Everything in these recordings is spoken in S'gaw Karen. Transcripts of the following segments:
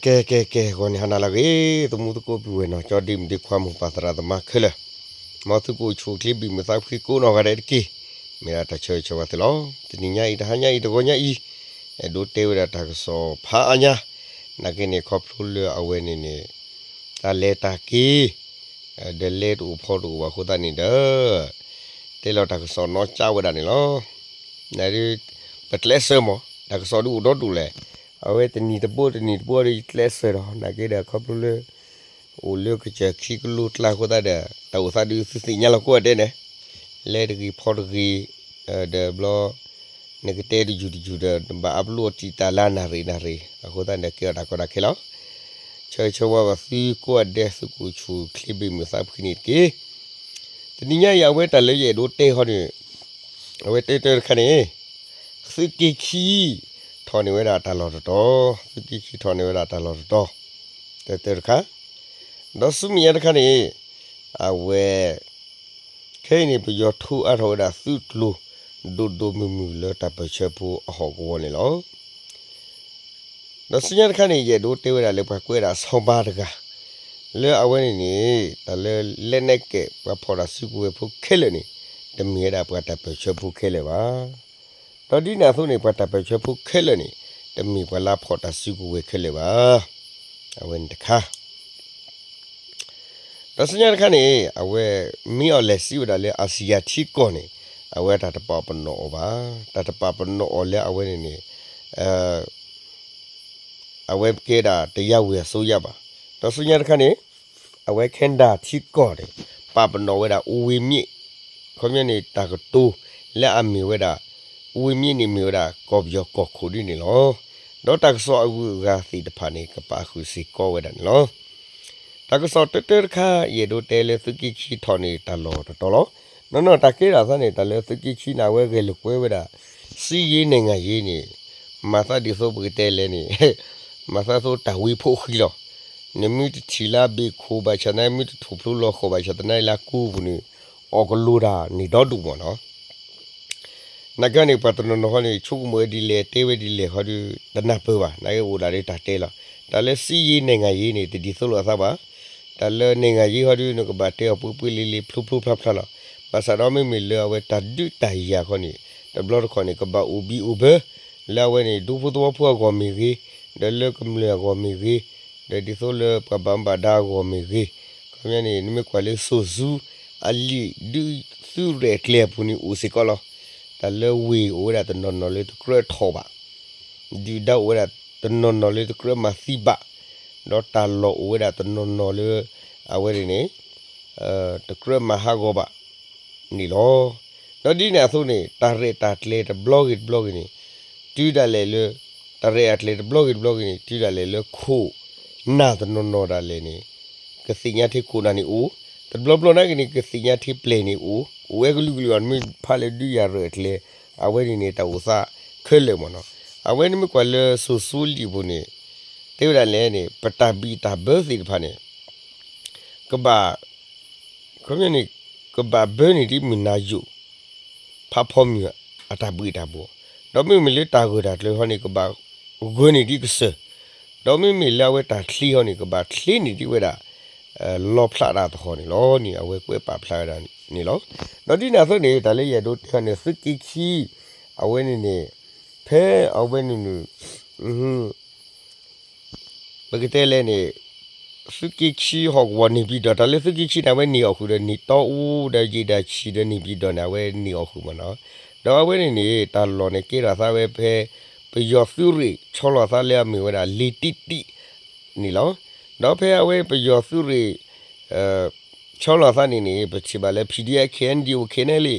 ကဲ ကဲ ကဲ ဂီၤန့ၣ်ဟါနၤလၢအဂ့ၤ, သမူသကိးပုၢ်ဝဲၢ်နီၢ်ကၠီ ဒ့မုၣ်ဒ့ခွါ မိၢ်ပၢ်သရၣ်သမါခဲလၢာ်, မ်သုကအိၣ်ဆူၣ်အိၣ်ချ့ ဘံၣ်မုာ်သးဖှံကိးနီၢ်ဂၤဒဲးတက့ၢ်. မ့ၢ်ဒၣ်တၢ်ဆၢဂ့ၤဆၢဝါသုလီၤ. တနံၤညါအံၤ တဟါညါအံၤ တဂီၤညါအံၤ အဲၣ်ဒိးတဲဝဲဒၣ်တၢ်ကစီၣ်ဖးအါညါ, နာ်က့န့ၣ် ခီဖျိလၢအဝဲန့ၣ်န့ၣ် တၢ်လဲၤတၢ်က့ၤ ဒီးလဲၤတအိၣ်ဖီတအိၣ်ဘၣ်အဃိသတးန့ၣ်ဒီး တဲလီၤတၢ်ကစီၣ်နီၢ်ကစၢ်ဝဲဒၣ်န့ၣ်လီၤ. နဒုး ပကျဲးစၢးမး တၢ်ကစီၣ်ဒုးအိၣ်ဒီဒူၣ်လဲၣ်. အဝဲတနံၤတဘိတနံၤတဘိဒီး ယကျဲးစၢးဒီး နာ်က့ဒီး ခီဖျိလၢ အိၣ်လၢကစၢၢ်ခံကလိကျါအဃိသတးဒီး တၢ်အိၣ်သးဒုးသုသ့ၣ်ညါလီၤကိးဂၤဒဲးန့ၣ်, လဲၤတဂ့ၤဖီတဂ့ၤ ဒီးဘျီ နကတဲတယုၢ်တယုၢ်ဒီး နဘၣ်အပျိအတံာ်တၢ်လၢနၣ်ရံၣ်နၣ်ရံၣ် အဃိသတးန့ၣ် ကဲထီၣ်တၢ်ကီတၢ်ခဲလီၤ. ဆၢဂ့ၤဆၢဝါဘၣ်သုကိးဂၤဒဲး သုကအိၣ်ဆူၣ်အိၣ်ချ့ ဘံၣ်မုာ်သးဖှံန့ၣ်တက့ၢ်. တနံၤညါအံၤ အဝဲတၢ်လၢယအဲၣ်ဒိးတဲဃီဒီး အဝဲတၢတၢတခါန့ၣ် သုးက့ခံ ထီၣ်န့ၢ်ဝဲဒၣ်တၢ်လီၢ်တတီၤ, သုးက့ခံထီၣ်န့ၢ်ဝဲဒၣ်တၢ်လီၢ်တတီၤ, တၢတၢတခါ, ဒီးဆူမဲာ်ညါတခါန့ၣ် အဝဲ ခဲအံၤန့ၣ် ပယီၤထိအါထီၣ်ဝဲဒၣ်သုးကျိၤ ဒိၣ်ဒိၣ်မုၢ်မုၢ်လၢတၢ်ပၢၢ်ဆၢဖိအဟီၣ်ကဝီၤန့ၣ်လီၤ. ဒီးဆူညါတခါန့ၣ် ယအဲၣ်ဒိးတဲဝဲဒၣ်လၢပှၤကွဲးဒၣ်ဆီဘါတဂၤ လၢအဝဲန့ၣ်န့ၣ် တၢ်လၢလဲနဲၣ်ကဲး ပှၤဖီၣ်တၢ်စုကဝဲၤဖိခဲလၢာ်န့ၣ် တမ့ၢ်ဝဲဒၣ်ပှၤတၢ်ပၢၢ်ဆၢဖိခဲလၢာ်ဘၣ်. ဒီးဒ်န့ၣ်အသိးန့ၣ် ပှၤတၢ်ပၢၢ်ဆၢဖိခဲလၢာ်န့ၣ် တမ့ၢ်ပှၤလၢဖီၣ်တၢ်စုကဝဲၤခဲလၢာ်ဘၣ်. အဝဲန့ၣ်တခါ ဒီးဆူညါတခါန့ၣ် အဝဲ မ့ၢ်အီၤလဲၤစံးဝဲဒၣ်လၢ အၣ်စံယၣ်ထံကီၢ်န့ၣ် အဝဲတၢ်တပာ်ပနီၣ်အီၤဘၣ်. တၢ်တပာ်ပနီၣ်အီၤလၢအဝဲန့ၣ်န့ၣ် အဝဲကဲဒၣ် တရားဝင်အစိုးရဘၣ်. ဒီးဆူညါတခါန့ၣ် အဝဲ Canada ထံကီၢ်န့ၣ် ပာ်ပနီၣ်ဝဲဒၣ် အိၣ်ဝ့ၤမ့ၣ် ခီပညီန့ၣ် တၢ်ကတိၤလၢအမ့ၢ်ဝဲဒၣ် အိၣ်ဝ့ၤမ့ၣ်န့ၣ်မ့ၢ်ဝဲဒၣ် ကီၢ်ပယီၤကီၢ်ခိၣ်ဒ်န့ၣ်လီၤ. ဒီးတၢ်ကစီၣ်အဂုၤအဂၤသ့ၣ်တဖၣ်န့ၣ် ကပာ်ဃုာ်စ့ၢ်ကီးဝဲဒၣ်န့ၣ်လီၤ. တၢ်ကစီၣ်တၢတၢတခါ ယအဲၣ်ဒိးတဲလၢသုးက့ခံထီၣ်န့ၢ်တၢ်လီၢ်တတီၤလီၤ. နီၢ်နီၢ်တၢ်ကဲထီၣ်သးန့ၣ် တၢ်လၢသုးက့ခံန့ၣ် အဝဲဂဲၤလိာ်ကွဲဝဲဒၣ် စစ်ရေးနိုင်ငံရေးန့ၣ် မၤသးဒ်သိးပကတဲလဲၣ်န့ၣ် မၤသးသိးတၢ်ဝ့ၤဖိဃံလီၤ. နမ့ၢ်တထံၣ်လၢအဘ့ၣ်ခိၣ်ဘၣ်ဆၣ်သနာ်က့ မ့ၢ်တထူၣ်ဖျိလီၤဃီၤဘၣ်ဆၣ်သနာ်က့ လၢအကိပူၤန့ၣ် အီၣ်ကလိၤတၢ်န့ၣ်ဒီဒူၣ်မ့ၢ်နီၤ. နာ်က့န့ၣ် ပှၤတနီၤနီၤဃီန့ၣ် ဆိကမိၣ်ဝဲဒ်လဲၣ် တဲဝဲဒ်လဲၣ်ဃီဒီး တနၢ်ပၢၢ်ဘၣ်. နာ်က့အိၣ်ဒၣ်လၢတၢ်တဲလီၤ. တၢ်လၢစစ်ရေးနိုင်ငံရေးန့ၣ် တဒ်သိးလိာ်အသးဘၣ်. တၢ်လၢ နိုင်ငံရေး ဃီဒီး နကဘၣ်တဲအီၤပှ့ၤပှ့ၤလံၤလံၤ ဖျိဖျိဖျါဖျါလီၤ. ဘၣ်ဆၣ်ဒီးမ့မ့ၢ်လၢအဝဲတၢ်ဒုးတၢ်ယၤဃီန့ၣ် တဘျီတခီၣ်န့ၣ် ကဘၣ်အိၣ်ဘံၣ်အိၣ်ဘၢ လၢအဝဲန့ၣ် ဒူဖိသဝီဖိအဂီၢ်မ့ၢ်ဂ့ၤ, ဒီးလၢကမျၢၢ်အဂီၢ်မ့ၢ်ဂ့ၤ, ဒီးဒ်သိးလၢပှၤဘၣ်မူဘၣ်ဒါအဂီၢ်မ့ၢ်ဂ့ၤ, ခီပညီန့ၣ် နမ့ၢ်ကွၢ်လၢစိၤဆူ အလံာ်ဒုးသုးရဲၣ်အကျဲၤအပူၤန့ၣ်အိၣ်စ့ၢ်ကီးလီၤ. တၢ်လၢဝ့ၢ်အိၣ်ဝဲဒၣ်တနီၤနီၤလၢတကြၢးထီၣ်ဘၣ် ဒုၣ်ဒါအိၣ်ဝဲဒၣ်တနီၤနီၤလၢတကြၢးမၤသံဘၣ်, ဒီးတၢ်လီၢ်အိၣ်ဝဲဒၣ်တနီၤနီၤလၢ အဝဲန့ၣ်န့ၣ် တကြၢးမၤဟးဂီၤဘၣ်န့ၣ်လီၤ. ဒီးဒ်န့ၣ်အသိးန့ၣ် တၢ်ရဲၣ်တၢ်ကျဲၤတဘျီဂ့ၤတဘျီဂ့ၤန့ၣ် တုၤဒၣ်လဲာ်လၢ တၢ်ရဲၣ်တၢ်ကျဲၤတဘျီဂ့ၤတဘျီဂ့ၤန့ၣ် တုၤဒၣ်လဲာ်လၢခိၣ်နၢ်တနီၤနီၤဒၣ်လဲာ်န့ၣ် ကသ့ၣ်ညါထဲခိၣ်နၢ်န့ၣ်အိၣ်, တဘျီဘျီနာ်က့န့ၣ် ကသ့ၣ်ညါထဲပျဲၢ်န့ၣ်အိၣ်, အိၣ်ဝဲကလုာ်ကလုာ်အီၤ နမ့ၢ်ဖးလၢဒုးယၤရဲၣ်အကျဲၤ အဝဲန့ၣ်န့ၣ် တၢ်အိၣ်သးခဲလၢာ်မ့ၢ်နီၤ. အဝဲနမ့ၢ်ကွၢ်လၢစိၤဆူလံာ်ပူၤန့ၣ် တဲဝဲဒၣ်လဲၣ်န့ၣ် ပတၢ်ဘံၣ်တၢ်ဘၢသ့ၣ်တဖၣ်န့ၣ် ကဘၣ် ခီပညီန့ၣ် ကဘၣ်ဘၢန့ၢ်ဒ်မုၢ်နၤယိာ် ဖးဖီမုၢ်အတၢ်ဘှံးတၢ်ဘှီၣ်, ဒီးမ့မ့ၢ်လၢတၢ်ဂၢၢ်တၢ်ကျၢၤဃီန့ၣ် ကဘၣ်ဂၢၢ်န့ၢ်ဒ်ကစၢၢ်, ဒီးမ့မ့ၢ်လၢအဝဲတၢ်ချ့ဃီန့ၣ် ကဘၣ်ချ့န့ၢ်ဒ်ဝဲဒၣ် လီဖျးတၢ်သဟီၣ်န့ၣ်လီၤန့ၣ် အဝဲကွဲးပာ်ဖျါဝဲဒၣ်န့ၣ်လီၤ. ဒီးဒ်န့ၣ်အသိးန့ၣ် တၢ်လၢယအဲၣ်ဒိးတဲန့ၣ် သုးက့ခံ အဝဲန့ၣ်န့ၣ် ဖဲအဝဲန့ၣ်န့ၣ် ပကတဲလဲၣ်န့ၣ် သုးက့ခံဟီၣ်ကဝီၤန့ၣ်ပံၤဒီး တၢ်လၢသုးက့ခံန့ၣ် အဝဲန့ၢ်အီၣ်ဃုာ်ဒီးန့ၢ်တီအူဒီးယံာ်ဒၣ်ဆံးဒီးန့ၢ်ပံၤဒီးန့ၣ် အဝဲန့ၢ်အီၣ်ဃုာ်မ့ၢ်နီၤ. ဒီးအဝဲန့ၣ်န့ၣ် တၢ်လီၢ်န့ၣ်ကဲထီၣ်သးဝဲဖဲ ပယီၤသုးရ့ၣ်ဆီလီၤသးလၢအမ့ၢ်ဝဲဒၣ်လ့တံၢ်တံၢ်န့ၣ်လီၤ. ဒီးဖဲအဝဲပယီၤသုးရ့ၣ် ဆီလီၤသးန့ၣ်န့ၣ် ပထံၣ်ဘၣ်လၢ PDF KNDO KNLA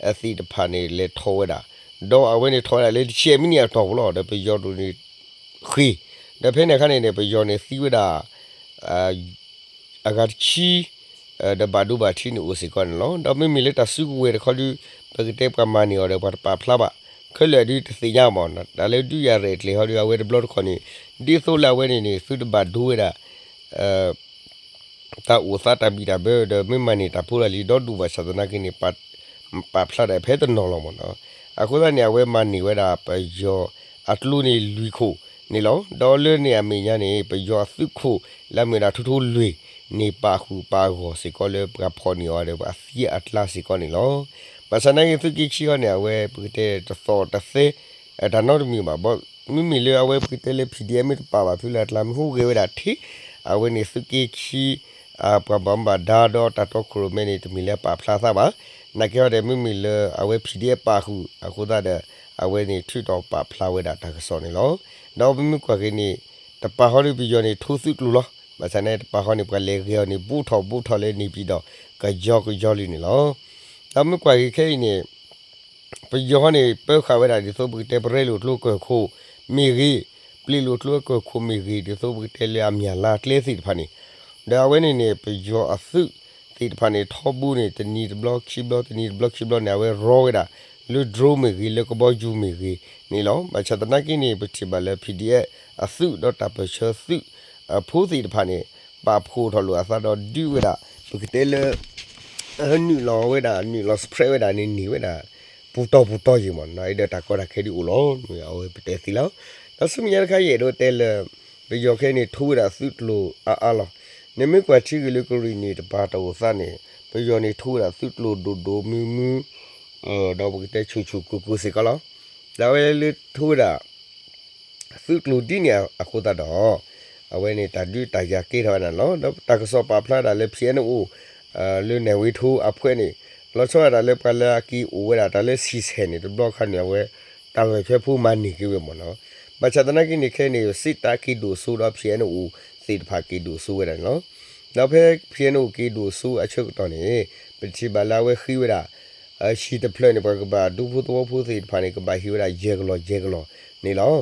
အသ့ၣ်တဖၣ်န့ၣ် လဲၤထီၣ်ဝဲဒၣ်, ဒီးအဝဲန့ၣ်ထီၣ်ဝဲဒၣ်လၢတဆံမံးနံးအတီၢ်ပူၤလီၤ. ဒီးပယီၤဒိၣ်န့ၣ်ဃ့ၢ်, ဒီးဖဲန့ၣ်အခါန့ၣ်န့ၣ် ပယီၤန့ၣ်သံဝဲဒၣ် အဂၤတဆံ ဒီးဘၣ်ဒိဘၣ်ထံးန့ၣ်အိၣ်စ့ၢ်ကီးန့ၣ်လီၤ. ဒီးမ့မ့ၢ်လၢတၢ်စုကဝဲၤတခီဒုး ပကတဲပှၤမၤန့ၢ်အီၤဒီးပှၤတပာ်ဖျါဘၣ် ခဲလၢာ်ဒုးတသ့ၣ်ညါမ့ၢ်နီၤ. တၢ်လၢဒုးယၤရဲၣ်ကျဲၤဟီဒုး အဝဲတဘျီတခီၣ်န့ၣ် ဒ်သိးလၢအဝဲန့ၣ်န့ၣ် သုတဘၣ်ဒိဝဲဒၣ် တၢ်အိၣ်သးတၢ်ဘံၣ်တၢ်ဘၢ ဒီးမ့ၢ်မၤန့ၢ်တၢ်ဖိတၢ်လံၤဒီဒူၣ်ဘၣ်ဆၣ်သနာ်က့န့ၣ် ပာ်ဖျါဒၣ်ဖဲတနီၤလီၤမ့ၢ်နီၤ. အဃိသတးန့ၣ် အဝဲမၤန့ၢ်ဝဲဒၣ်ပယီၤအကျိန့ၣ်လွံၢ်ခိၣ် အသုးက့ခံန့ၣ်လီၤ. ဒီးလၢန့ၣ်အမဲာ်ညါန့ၣ် ပယီၤအသုးခိၣ်လၢအမ့ၢ်ဝဲဒၣ်ထိထိလွံၢ်န့ၣ် ပာ်ဃုာ်ပာ်ဂီၢ်စ့ၢ်ကီးလၢပှၤဖီၣ်န့ၢ်အီၤဒီးပှၤသံအကျါစ့ၢ်ကီးန့ၣ်လီၤ. ဘၣ်ဆၣ်သနာ်က့ သုးက့ခံဃီန့ၣ် အဝဲပကတဲတသီၣ်တသဲ တၢ်နီတမံၤဘၣ်, မ့မ့ၢ်လၢအဝဲပကတဲလၢ PDF မ့ၢ်တပာ်ဘၣ်ဖုလၢအကျါ မ့ၢ်ဟူးဂဲၤဝဲဒၣ်ထဲ အဝဲန့ၣ်သုးက့ခံ ပှၤဘၣ်မူဘၣ်ဒါဒီးတၢ်တီခိၣ်ရိၣ်မဲန့ၣ် တမ့ၢ်လၢပာ်ဖျါသးဘၣ်. နာ်က့ဟီဒီး မ့မ့ၢ်လၢအဝဲ PDF ပာ်ဃုာ်အဃိသတးဒီး အဝဲန့ၣ်ထုးထီၣ်ပာ်ဖျါဝဲဒၣ်တၢ်ကစီၣ်န့ၣ်လီၤ. ဒီးပမ့ၢ်ကွၢ်က့ၤန့ၣ် တပာ်ဃီဒီးပယီၤန့ၣ် ထိသုးကျိၤလီၤ. ဘၣ်ဆၣ်န့ၣ် တပာ်ဃီန့ၣ် ပှၤလဲၤဂဲၤအီၤန့ၣ် ဘူးထီၣ်ဘူးထီၣ်လၢန့ၣ်ပံၤဒီး ကယီကယီလံန့ၣ်လီၤ. ဒီးမ့ၢ်ကွၢ်က့ၤခဲအံၤန့ၣ် ပယီၤဃီန့ၣ် ပၢဃာ်ဝဲဒၣ်ဒ်သိးပကတဲ ပရဲလိာ်ကျိကၢၢ်ခိၣ်မ့ၢ်ဂ့ၤ, ပျ့ၤလိာ်ကျိကၢၢ်ခိၣ်မ့ၢ်ဂ့ၤ ဒ်သိးပကတဲလၢအမၠၣ်လါကျဲသ့ၣ်တဖၣ်န့ၣ်, ဒီးအဝဲန့ၣ်န့ၣ် ပယီၤအသုးသ့ၣ်တဖၣ်န့ၣ် ထီဘိန့ၣ် တနံၤတဘျီခံဘျီ တနံၤတဘျီခံဘျီန့ၣ် အဝဲရီဝဲဒၣ် လၢ drone မ့ၢ်ဂ့ၤ လၢကဘီယူၤမ့ၢ်ဂ့ၤန့ၣ်လီၤ. ဘၣ်ဆၣ်သနာ်က့န့ၣ် ပထံၣ်ဘၣ်လၢ PDF အသုးဒီးတၢ်ပၢၢ်ဆၢသုးအဖိသ့ၣ်တဖၣ်န့ၣ် ပာ်ဖှိၣ်ထီၣ်လိာ်အသးဒီးဒုးဝဲဒၣ် ပကတဲလၢ နုာ်လီၤဝဲဒၣ် နုာ်လီၤ spread ဝဲဒၣ်န့ၣ် န့ၢ်ဝဲဒၣ် ပူၤတီၤပူၤတီၤယံၤမး ဒီးတၢ်ကီတၢ်ခဲဒုးအိၣ်လီၤ အဝဲပတဲသ့လီၤ. ဒီးဆူမဲာ်ညါတခါ ယအဲၣ်ဒိးတဲလၢ ပယီၤခဲအံၤန့ၣ် ထိဝဲဒၣ်သုးကျိၤအါအါလီၤ. နမ့ၢ်ကွၢ်ထံဂ့ၢ်လၢကရံၣ်နံၣ်တပၤတအိၣ်သးန့ၣ် ပယီၤန့ၣ် ထိဝဲဒၣ်သုးကျိၤဒိၣ်ဒိၣ်မုၢ်မုၢ် ဒီးပကတဲဆူၣ်ဆူၣ်ကိၢ်ကိၢ်စ့ၢ်ကီးလီၤ. ဒီးအဝဲလၢထိဝဲဒၣ် သုးကျိၤဒ်န့ၣ်အဃိသတးဒီး အဝဲန့ၣ်တၢ်ဒုးတၢ်ယၤကဲထီၣ်ဝဲဒၣ်န့ၣ်လီၤ. ဒီးတၢ်ကစီၣ်ပာ်ဖျါဒၣ်လၢ ဖံအဲၣ်အဲၣ်အိၣ် လၢနဲၣ်ဝ့ထိအဖှဲးန့ၣ် လီၤဆီဒၣ်တၢ်လၢပှၤလၢအက့ၤအိၣ်ဝဲဒၣ်တၢ်လၢ ဆံဆဲး န့ၣ် တဘျီခါန့ၣ် အဝဲ တၢ်ပၢၢ်ဆၢဖိမၤန့ၢ်က့ၤဝဲမးနီၤ. ဘၣ်ဆၣ်သနာ်က့န့ၣ် ခဲအံၤန့ၣ် စ့တၢ်က့ၤဒိၣ်စိဒီး ဖံအဲၣ်အဲၣ်အိၣ်သ့ၣ်တဖၣ်က့ၤဒိၣ်စိဝဲဒၣ်န့ၣ်လီၤ. ဒီးဖဲ ဖံအဲၣ်အဲၣ်အိၣ်က့ၤဒိၣ်စိအဆၢကတီၢ်န့ၣ် ပထံၣ်ဘၣ်လၢအဝဲဃ့ဝဲဒၣ် ဟံၣ်တဖျၢၣ်န့ၣ် ပှၤကဘၣ်ဒူဖိသဝီဖိသ့ၣ်တဖၣ်န့ၣ် ကဘၣ်ဟ့ၣ်ဝဲဒၣ်ယဲၢ်ကလီၢ်ယဲၢ်ကလီၢ်န့ၣ်လီၤ.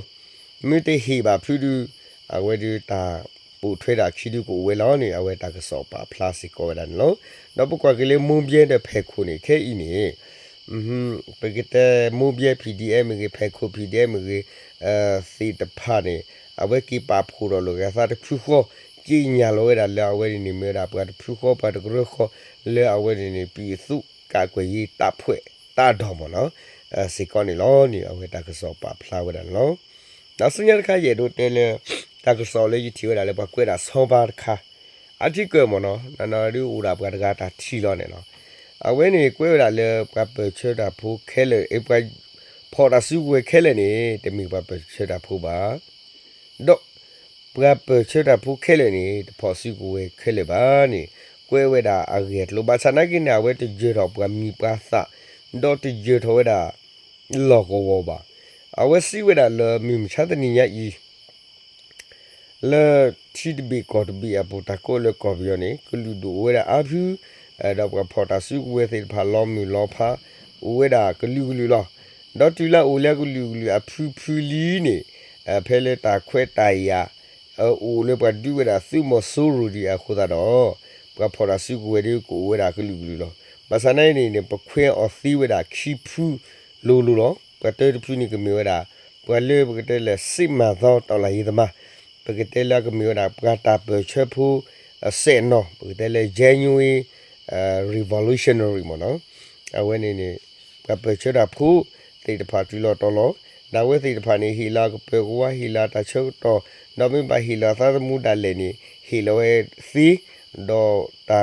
မ့ၢ်တဟ့ၣ်ဘၣ်ဖုဒုး အဝဲဒုးတၢ်ပိာ်ထွဲဒၣ်ခံဒုကအိၣ်ဝဲလီၤန့ၣ် အဝဲတၢ်ကစီၣ်ပာ်ဖျါစ့ၢ်ကီးဝဲဒၣ်န့ၣ်လီၤ. ဒီးပကွၢ်က့ၤလၢ မိၢ်ဘဲဒီးဖဲခိၣ်န့ၣ် ခဲအံၤန့ၣ် ပကတဲ မိၢ်ဘဲ PDF မ့ၢ်ဂ့ၤ ဖဲခိၣ် PDF မ့ၢ်ဂ့ၤ သ့ၣ်တဖၣ်န့ၣ် အဝဲက့ၤပာ်ဖှိၣ်ထီၣ်လိာ်က့ၤအသးတဖုဃီ က့ညါလီၤဝဲဒၣ်လၢအဝဲန့ၣ်န့ၣ် မ့ၢ်ဝဲဒၣ်ပှၤတဖုဃီ ပှၤတကရၢဃီ လၢအဝဲန့ၣ်န့ၣ် ပြည်သူ့ကာကွယ်ရေးတပ်ဖွဲ့ တပ်တော်မးနီၤ စ့ၢ်ကီးန့ၣ်လီၤန့ၣ် အဝဲတၢ်ကစီၣ်ပာ်ဖျါဝဲဒၣ်န့ၣ်လီၤ. ဒီးဆူညါတခါ ယအဲၣ်ဒိးတဲလၢ တၢ်ကစီၣ်လၢယထံၣ်ဝဲဒၣ်လၢပှၤကွဲးဒၣ်ဆီပါတခါ အထံကၢၢ်မးနီၤ နဒုးအိၣ်ဒၣ်ပှၤတဂၤတၢ်ထံၣ်လီၤန့ၣ်လီၤ. အဝဲန့ၣ်ကွဲးဝဲဒၣ်လၢ ပှၤပၢၢ်ဆၢတၢ်ဖိခဲလၢာ် ပှၤဖီၣ်တၢ်စုကဝဲၤခဲလၢာ်န့ၣ် တမ့ၢ်ပှၤပၢၢ်ဆၢတၢ်ဖိဘၣ် ဒီးပှၤပၢၢ်ဆၢတၢ်ဖိခဲလၢာ်န့ၣ် တဖီၣ်စုကဝဲၤခဲလၢာ်ဘၣ်န့ၣ် ကွဲးဝဲဒၣ်အဂ့ၢ်အကျိၤ ဘၣ်ဆၣ်သနာ်က့န့ၣ် အဝဲတယၢၤထီၣ်ပှၤမံၤပှၤသၣ် ဒီးတယၢၤထီၣ်ဝဲဒၣ် လီၢ်ကဝီၤဘၣ်. အဝဲစံးဝဲဒၣ်လၢမုၢ်မဆါတနံၤညါအံၤ လၢထံတဘ့ၣ်ကီၢ်တဘ့ၣ်အပူၤ တၢ်ကိးလၢကီၢ်ပယီၤန့ၣ် ကလုာ်ဒူၣ်အိၣ်ဝဲဒၣ်အါဖု ဒီးပှၤဖီၣ်တၢ်စုကဝဲၤသ့ၣ်တဖၣ် လီၤမုၢ်လီၤဖး အိၣ်ဝဲဒၣ်ကလုာ်ကလုာ်လီၤ. ဒီးတုၤလၢအအိၣ်လၢအကလုာ်ကလုာ်အဖုဖုလံန့ၣ် ဖဲလၢတၢ်ခွဲးတၢ်ယာ် အိၣ်လၢပှၤဒုးဝဲဒၣ်သုးမီၤစိရိၤဒံးအဃိသတးဒီး ပှၤဖီၣ်တၢ်စုကဝဲၤဒုးကအိၣ်ဝဲဒၣ်ကလုာ်ကလုာ်လီၤ. ဘၣ်ဆၣ်သနာ်က့န့ၣ်န့ၣ် ပခွဲးအီၤသံဝဲဒၣ်ခံဖုလိၤလိၤလီၤ. ပှၤတၢတဖုန့ၣ်ကမ့ၢ်ဝဲဒၣ် ပှၤလၢပကတဲလၢ စစ်မှန်သောတော်လှန်ရေးသမား ပကတဲလၢအကမ့ၢ်ဝဲဒၣ် ပှၤတၢ်ပၢၢ်ဆၢဖိ စဲးနီၤ ပကတဲလၢ genuine revolutionary မ့ၢ်နီၤ. အဝဲန့ၣ်န့ၣ် ပှၤပၢၢ်ဆၢတၢ်ဖိသ့ၣ်တဖၣ်တုၤလီၤတီၤလီၤ. ဒီးအဝဲသ့ၣ်တဖၣ်န့ၣ် ဟ့ၣ်လီၤအကပၢၤကဝါ ဟ့ၣ်လီၤတၢ်ဆၢကတီၢ် ဒီးမ့ၢ်ဘၣ်ဟ့ၣ်လီၤအသးသမူဒၣ်လဲာ်န့ၣ် ဟ့ၣ်လီၤဝဲသ့ ဒီးတၢ်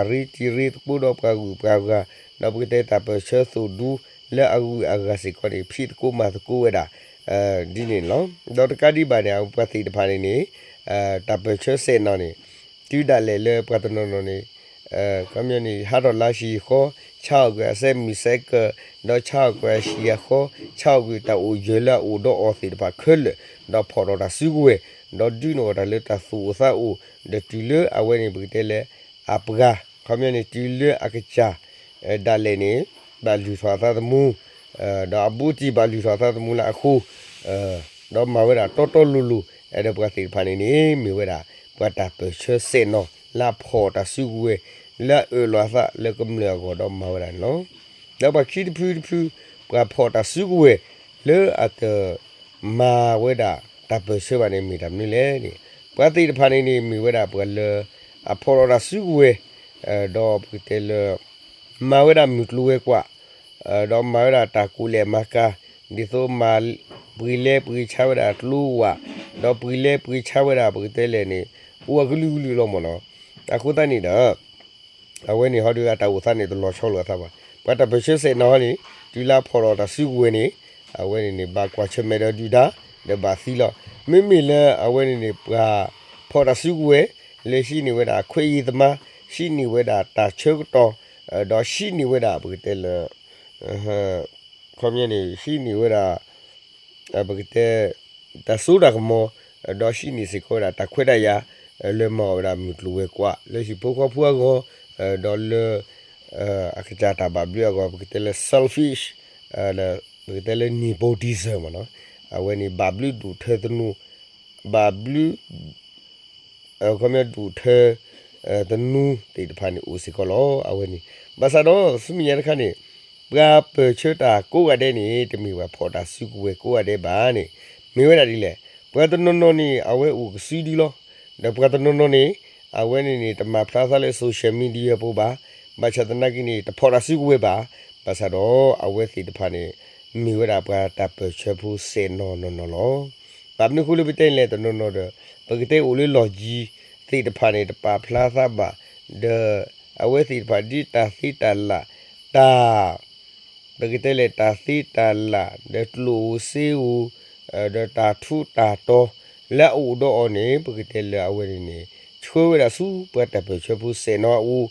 ရ့တံၤရ့သကိးဒီးပှၤဂုၤပှၤဂၤ ဒီးပကတဲတၢ်ပၢၢ်ဆၢသိၣ်ဒူလၢအဂုၤအဂၤစ့ၢ်ကီးန့ၣ် ဖံးသကိးမၤသကိးဝဲဒၣ် ဒ်န့ၣ်လီၤ. ဒီးတကးဒံးဘၣ်န့ၣ် ပှၤသ့ၣ်တဖၣ်န့ၣ်န့ၣ် တၢ်ပၢၢ်ဆၢစဲးနီၤန့ၣ် တုၤဒၣ်လဲာ်လၢပှၤတနီၤနီၤန့ၣ် ခီပညီန့ၣ် ဟးထီၣ်လၢဟံၣ်ဃီ ဆါအီၣ်ကွံာ်အစဲးမုၢ်စဲးကၢၢ် ဒီးဆါအီၣ်ကွံာ်အဟံၣ်အဃီ ဆါအီၣ်ကွံာ်တၢ်အိၣ်ယၢၤလၢအအိၣ်ဒီးအီၤသ့ၣ်တဖၣ်ခဲလၢာ် ဒီးဖီၣ်ထီၣ်တၢ်စုကဝဲၤ ဒီးဒုးန့ၢ်အီၤတၢ်လၢတၢ်သူၣ်အိၣ်သးအိၣ် ဒီးတုၤလၢအဝဲန့ၣ် ပကတဲလၢ အပှၤ ခီပညီန့ၣ် တုၤလၢအကစၢ် ဒၣ်လဲာ်န့ၣ် ဘၣ်လုၢ်ထီၣ်အသးသမူ ဒီးအဘူးတံၢ်ဘၣ်လုၢ်ထီၣ်အသးသမူလၢအဃိ ဒီးမၤဝဲဒၣ်တီတီလိၤလိၤ ဒီးပှၤသ့ၣ်တဖၣ်န့ၣ်န့ၣ် မ့ၢ်ဝဲဒၣ် ပှၤတၢ်ပၢၢ်ဆၢစဲးနီၤ လၢအဖီၣ်တၢ်စုကဝဲၤ လၢအအၢၣ်လီၤအသးလၢကမျၢၢ်အဂီၢ်ဒီးမၤဝဲဒၣ်န့ၣ်လီၤ. ဒီးပှၤခံတဖုတဖု ပှၤဖီၣ်တၢ်စုကဝဲၤ လၢအတ မၤဝဲဒၣ်တၢ်ပၢၢ်ဆၢဘၣ်န့ၣ် မ့ၢ်တၢ်မနုၤလဲၣ်န့ၣ် ပှၤသ့ၣ်တဖၣ်န့ၣ်န့ၣ် မ့ၢ်ဝဲဒၣ်ပှၤလၢ အဖီၣ်ထီၣ်တၢ်စုကဝဲၤ ဒီးပကတဲလၢ မၤဝဲဒၣ်မုၢ်ကျိၤဝဲၤကွာ် ဒီးမၤဝဲဒၣ်တၢ်ကူၣ်လဲၢ်မၤကၤ ဒ်သိးမၤ ပှ့ၤလဲပှ့ၤဆါဝဲဒၣ်ကျိဝး, ဒီးပှ့ၤလဲပှ့ၤဆါဝဲဒၣ်ပကတဲလဲၣ်န့ၣ် အိၣ်အကလုာ်ကလုာ်လီၤမ့ၢ်နီၤ. အဃိသတးန့ၣ်ဒီး အဝဲန့ၣ်ဟီဒီးအတၢ်အိၣ်သးန့ၣ် တလီၤဆီလိာ်အသးဘၣ်. ပှၤတၢ်ပၢၢ်ဆၢစဲးနီၤန့ၣ် တုၤလၢဖီၣ်ထီၣ်တၢ်စုကဝဲၤန့ၣ် အဝဲန့ၣ်န့ၣ် ဘၣ်ကွၢ်ဆၢၣ်မဲာ်ဒီးဒုၣ်ဒါ ဒီးဘၣ်သံလီၤ. မ့မ့ၢ်လၢအဝဲန့ၣ်န့ၣ် ပှၤဖီၣ်တၢ်စုကဝဲၤ လၢဟံးန့ၢ်ဝဲဒၣ်ခွဲးယာ်သမါ, ဟံးန့ၢ်ဝဲဒၣ်တၢ်ဆၢကတီၢ်, ဒီးဟံးန့ၢ်ဝဲဒၣ်ပကတဲလၢ ခီပညီန့ၣ် ဟံးန့ၢ်ဝဲဒၣ် ပကတဲ တၢ်စိတၢ်ကမီၤ, ဒီးဟံးန့ၢ်စ့ၢ်ကီးဝဲဒၣ်တၢ်ခွဲးတၢ်ယာ် လၢမၤအီၣ်ဝဲဒၣ်မုၢ်ကျိၤဝဲၤကွာ် လၢဟံၣ်ဖိဃီဖိအဂီၢ်, ဒီးလၢ အကစၢ်တၢ်ဘၣ်ဘျုးအဂီၢ် ပကတဲလၢ selfish, ဒီးပကတဲလၢ nepotism မ့ၢ်နီၤ. အဝဲန့ၣ်ဘၣ်ဘျုးဒိၣ်ထၢသနူ, ဘၣ်ဘျုး အခီပညီဒိၣ်ထၢ သနူသ့ၣ်တဖၣ်န့ၣ်အိၣ်စ့ၢ်ကီးလီၤ. အဝဲန့ၣ် ဘၣ်ဆၣ်ဒီးဆူမဲာ်ညါတခါန့ၣ် ပှၤပၢၢ်ဆၢတၢ်ကိးဂၤဒဲးန့ၣ် တမ့ၢ်ပှၤဖီၣ်တၢ်စုကဝဲၤကိးဂၤဒဲးဘၣ်န့ၣ် မ့ၢ်ဝဲဒၣ်ဒ်လဲၣ်. ပှၤတနီၤနီၤန့ၣ် အဝဲအိၣ်ကစုဒုလီၤ. ဒီးပှၤတနီၤနီၤန့ၣ် အဝဲန့ၣ်န့ၣ် တမၤဖျါသးလၢ social media ဖိဘၣ်. ဘၣ်ဆၣ်သနာ်က့န့ၣ် တဖီၣ်တၢ်စုကဝဲၤဘၣ်. ဘၣ်ဆၣ်ဒီးအဝဲသ့ၣ်တဖၣ်န့ၣ် မ့ၢ်ဝဲဒၣ်ပှၤတၢ်ပၢၢ်ဆၢဖိစဲးနီၤနီၤနီၤလီၤ. ဘၣ်မနုၤအဃိလၢပတဲန့ၣ်လဲၣ် တနီၤနီၤဒီး ပကတဲအိၣ်လၢလီၢ်ကံၤသ့ၣ်တဖၣ်န့ၣ် တပာ်ဖျါသးဘၣ်, ဒီးအဝဲသ့ၣ်တဖၣ်ဒ်တၢ်သ့တၢ်လၢ်, တၢ် ပကတဲလဲၣ်တၢ်သ့တၢ်လၢ် ဒီးကျိၣ်ဧိၤစ့ဧိၤ, ဒီးတၢ်ထူးတၢ်တီၤ လၢအအိၣ်ဒီးအီၤန့ၣ် ပကတဲလၢအဝဲန့ၣ်န့ၣ် ဆှၢဝဲဒၣ်ဆူပှၤတၢ်ပၢၢ်ဆၢဖိစဲးနီၤအအိၣ်,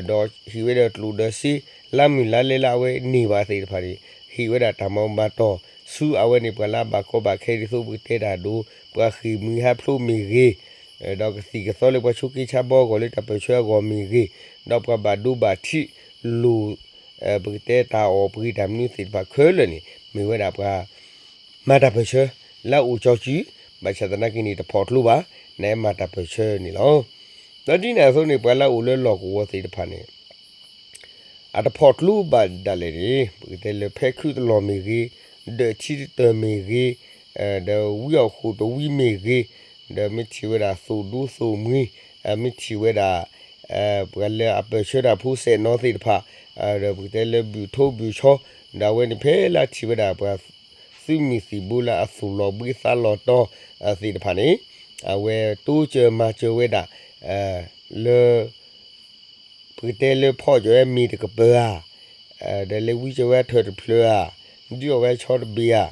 ဒီးဟ့ၣ်ဝဲဒၣ်ကျိၣ်ဒီးစ့ လၢမုၢ်လါလဲလၢအဝဲန့ၢ်ဘၣ်သ့ၣ်တဖၣ်န့ၣ် ဟ့ၣ်ဝဲဒၣ်တၢ်မၤမၤတီၢ် ဆူအဝဲန့ၣ်ပှၤလၢအဘၣ်ကီဘၣ်ခဲဒ်သိးပကတဲတၢ်ဒိ ပှၤဃ့ၢ်မှံဟးဖျိးမ့ၢ်ဂ့ၤ, ဒီးကသံၣ်ကသီလၢပှၤဆိးက့ဆါဘီအဂီၢ်လၢတၢ်ပၢၢ်ဆၢအဂီၢ်မ့ၢ်ဂ့ၤ, ဒီးပှၤဘၣ်ဒိဘၣ်ထံးလိာ် ပကတဲတၢ်အီၣ်ပှ့ၤတၢ်မနုၤသ့ၣ်တဖၣ်ခဲလၢာ်န့ၣ် မ့ၢ်ဝဲဒၣ်ပှၤ မၤတၢ်ပၢၢ်ဆၢ လၢအအိၣ်ကၠီစု, ဘၣ်ဆၣ်သနာ်က့န့ၣ် တဖီၣ်ကျိဘၣ်, နမၤတၢ်ပၢၢ်ဆၢန့ၣ်လီၤ. ဒီးဒ်န့ၣ်အသိးန့ၣ် ပှၤလၢအအိၣ်လၢလီၢ်ကဝီၤသ့ၣ်တဖၣ်န့ၣ် အတဖီၣ်ကျိဘၣ်ဒၣ်လဲာ်န့ၣ် ပကတဲလၢဖဲခုတလီၢ်မ့ၢ်ဂ့ၤ, ဒၢးထံတတၢၢ်မ့ၢ်ဂ့ၤ, ဒီးဝံအီၣ်ဃိၣ်တဝံမ့ၢ်ဂ့ၤ, ဒီးမ့ၢ်ထံၣ်ဝဲဒၣ်သိၣ်ဒူသိၣ်မှံ, မ့ၢ်ထံၣ်ဝဲဒၣ် ပှၤလၢအပၢၢ်ဆၢတၢ်ဖိစဲးနီၤသ့ၣ်တဖၣ်, ဒီးပကတဲလၢဘုၣ်ထိဘုၣ်ဆီ, ဒီးအဝဲန့ၣ်ဖဲလၢထံၣ်ဝဲဒၣ်ပှၤ သုးမုၢ်သံၣ်ဘိလၢအသူၣ်လီၤဘှံးသးလီၤတီၤသ့ၣ်တဖၣ်န့ၣ်, အဝဲတိစၢၤမၤစၢၤဝဲဒၣ် လၢ ပကတဲလၢဖီၣ်စၢၤဝဲမ့ၤတကပၤဧါ, ဒီးလၢဝံစၢၤဝဲထၢၣ်တဖျၢၣ်ဧါ, ဒုးအီၣ်ဝဲဆီတဘ့ၣ်ဧါ,